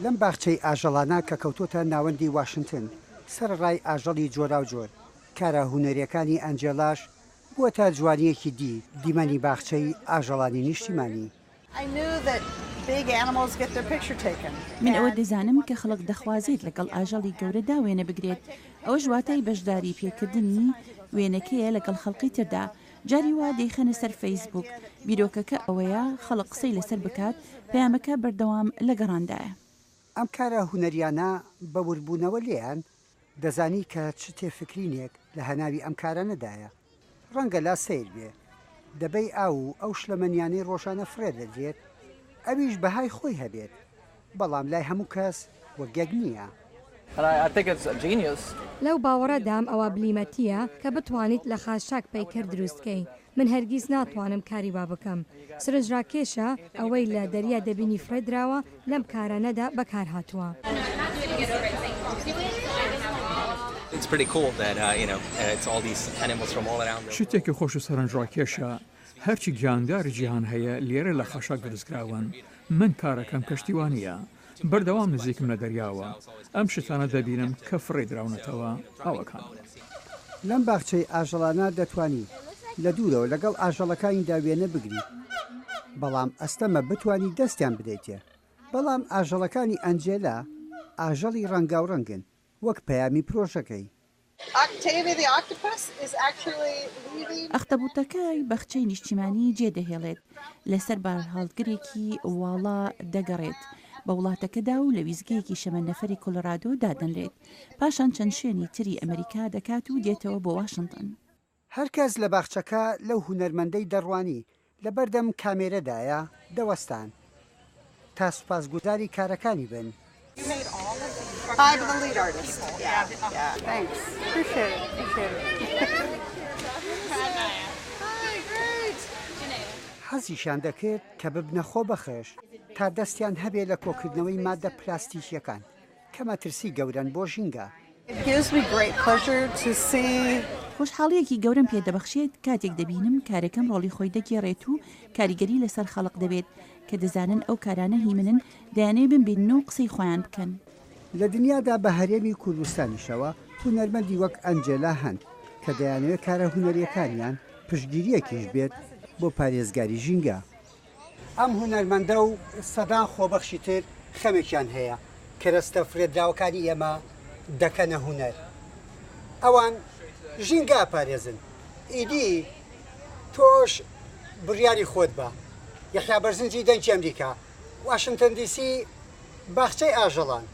لەم باخچەی ئاژەڵانە کە کەوتۆتە ناوەندی واشنتن، سەرەڕای ئاژەڵی جۆراوجۆر، کارە هونەرییەکانی ئەنجێلاش بووەتە جوانییەکی دی دیمەنی باخچەی ئاژەڵانی نیشتیمانی. من ئەوە دەزانم کە خەڵک دەخوازێت لەگەڵ ئاژەڵی گەورەدا وێنە بگرێت، ئەوەش واتای بەشداری پێکردنی وێنەکەیە لەگەڵ خەڵکی تردا، جاری وا دەیخەنە سەر فەیسبووک، بیرۆکەکە ئەوەیە خەڵک قسەی لەسەر بکات، پەیامەکە بەردەوام لە گەڕاندایە. ئەم کارە هونەریانە بە وردبوونەوە لێیان، دەزانی کە چ تێفکرینێک لە هەناوی ئەم کارانەدایە. ڕەنگە لا سەیر بێ. دەبەی ئاو و ئەو شلەمەنیانەی ڕۆژانە فڕێ دەدرێت، ئەویش بەهای خۆی هەبێت، بەڵام لای هەموو کەس وەک یەک نییە. لەو باوەڕەدام ئەوە بلیمەتییە کە بتوانیت لە خاشاک پەیکەر دروست کەی. من هەرگیز ناتوانم کاری وا بکەم. سرنجراکێشە ئەوەی لە دەریا دەبینی فڕێدراوە لەم کارانەدا بەکارهاتووە. شتێکی خۆش و سەرنجڕاکێشە، هەرچی گیانداری جیهان هەیە لێرە لە خاشاک دروستکراون، من کارەکەم کەشتیوانییە، بەردەوام نزیکم لە دەریاوە، ئەم شتانە دەبینم کە فڕێدراونەتەوە ئاوەکانەوە. لەم باخچەی ئاژەڵانە دەتوانی لە دوورەوە لەگەڵ ئاژەڵەکانیدا وێنە بگریت، بەڵام ئەستەمە بتوانی دەستیان بدەیتێ. بەڵام ئاژەڵەکانی ئەنجێلا ئاژەڵی ڕەنگاوڕەنگن وەک پەیامی پرۆژەکەی. ئەختەبوتەکەی بەخچەی نیشتیمانی جێدەهێڵێت، لەسەر بارهەڵگرێکی واڵا دەگەڕێت بە وڵاتەکەدا و لە ویستگەیەکی شەمەندەفەری کۆلۆرادۆ دادەنرێت، پاشان چەند شوێنی تری ئەمریکا دەکات و دێتەوە بۆ واشنتن. هەر کەس لە باخچەکە لەو هونەرمەندەی دەڕوانی لەبەردەم کامێرەدایە دەوەستان تا سوپاسگوزاری کارەکانی بن. حەزیشیان دەکرد کە ببنە خۆبەخش تا دەستیان هەبێ لە کۆکردنەوەی مادە پلاستیکییەکان کە مەترسی گەورەن بۆ ژینگە. خۆشحاڵییەکی گەورەم پێ دەبەخشێت کاتێک دەبینم کارەکەم ڕۆڵی خۆی دەگێڕێت و کاریگەری لەسەر خەڵک دەبێت، کە دەزانن ئەو کارانە هی منن دەیانەوێت بمبینن و قسەی خۆیان بکەن. لە دنیادا بە هەرێمی کوردستانیشەوە هونەرمەندی وەک ئەنجێلا هەن کە دەیانەوێت کارە هونەرییەکانیان پشتگیرییەکیش بێت بۆ پارێزگاری ژینگە. ئەم هونەرمەندە و سەدان خۆبەخشی تر خەمێکیان هەیە، کەرەستە فرێدراوەکانی ئێمە دەکەنە هونەر. ئەوان ژینگە ئەپارێزن. ئیدی تۆش بڕیاری خۆت بە. یەحیا بەرزنجی دەنگی ئەمریکا، واشنتن دی سی، باخچەی ئاژەڵان.